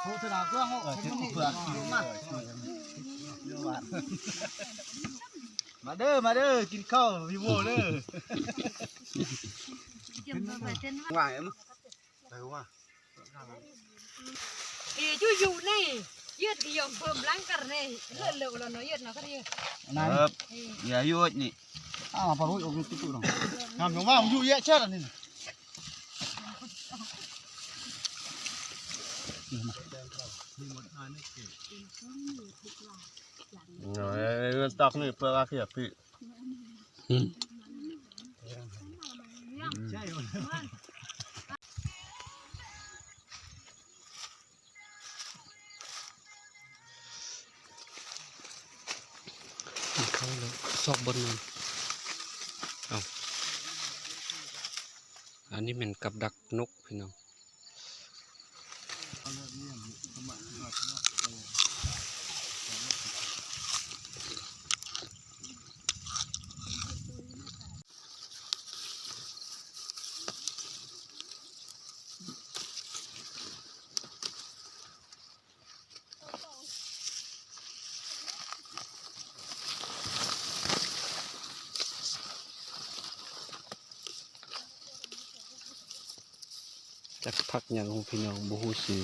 ໂຄສະນາເພື່ອເຮົາ ເອີ ເອີ ມາເດີ ມາເດີ ກິນເຂົ້າວິໂວເດີ ວ່າງ ເອີ ຢູ່ໆ ນີ້ ຍືດກະຍອມເພີ່ມຫຼັງກັນນີ້ ເລີດເລີດລະເນາະ ຍືດເນາະ ກະຍືດ ນັ້ນ ເອີ ຢ່າຍືດນີ້ ອ້າວ ປາລຸຍອອກຢູ່ຕຸໆ ເນາະ ນຳວ່າຢູ່ແຍະແຊດອັນນີ້ ເງິນຕັກນີ້ເພື່ອລາກຽດພີ້ ອືມ ກິນເຂົ້າແລ້ວຊອກບ່ອນນອນ ເອົ້າ ອັນນີ້ແມ່ນກັບດັກນົກພີ່ນ້ອງ. ຈັກຜັກຫຍັງຂອງພີ່ນ້ອງ ບໍ່ຮູ້ຊື່.